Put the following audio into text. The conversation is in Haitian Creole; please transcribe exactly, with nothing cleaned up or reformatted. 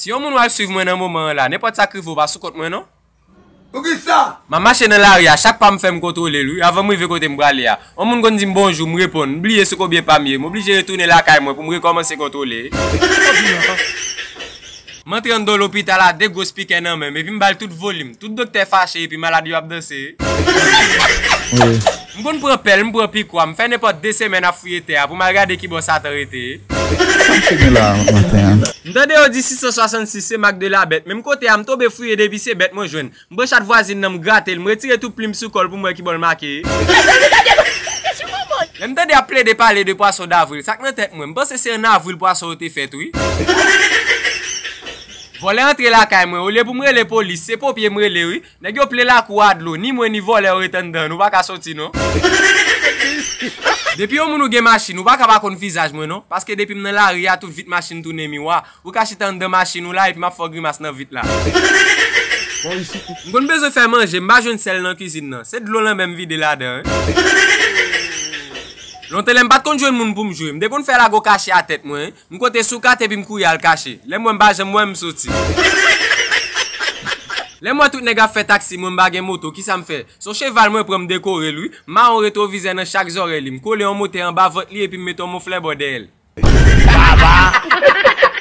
Si yon moun w ap swiv mwen nan moman an la, nenpòt sa k rive w pa sou kont mwen non. Poukisa? M ap mache nan lari a, chak pa m fè m kontwole l wi. Avan m rive kote m prale a, yon moun konn di m bonjou, m reponn, m bliye sou konbyen pa m ye, m oblije retounen lakay mwen pou m rekòmanse kontwole. M antre anndan lopital a, de gwo spikè nan men m, epi m ba l tout volim. Tout doktè fache, epi malad yo ap danse. M konn pran pèl, m pran pikwa, m fè nenpòt de semèn ap fouye tè a pou m al gade kibò Satan rete. Sa m fè gen la maten an? M tande yo di sis san swasannsis se mak de la bèt, menm kote a m tonbe fouye depi se bèt mwen jwenn. M pran chat vwazin nan, m grate l, m retire tout plim sou kò l pou m wè kibò l make. Lè m tande y ap plede pale de pwason davril, sa k nan tèt mwen, m panse se an avril pwason yo te fèt wi. Vòlè antre lakay mwen, olye pou m rele polis, se ponpye m rele wi. Nèg yo ple lakou a dlo, ni mwen ni vòlè yo ret anndan, nou pa ka soti non. Depi yon moun ou gen machin, ou pa ka pa konn vizaj mwen non, paske depi m nan lari a, tout vit machin tounen miwa. Ou ka chita anndan machin ou la epi m ap fè w grimas nan vit la. M konn bezwen fè manje, m pa jwenn sèl nan kizin nan. Se dlo lanmè m vide ladan wi. Lontan lè m pa t konn jwenn moun pou m jwe, m te konn fè lago kache a tèt mwen wi. M kote sou kat epi m kouri al kache. Lè m wè m pa janm wè m soti. Lè m wè tout nèg ap fè taksi, mwen m pa gen moto, kisa m fè? Se yon cheval mwen pran m dekore l wi. M mare yon retwovizè nan chak zòrèy li, m kole yon motè anba vant li epi m mete yon moflè bò dèyè l. Baba!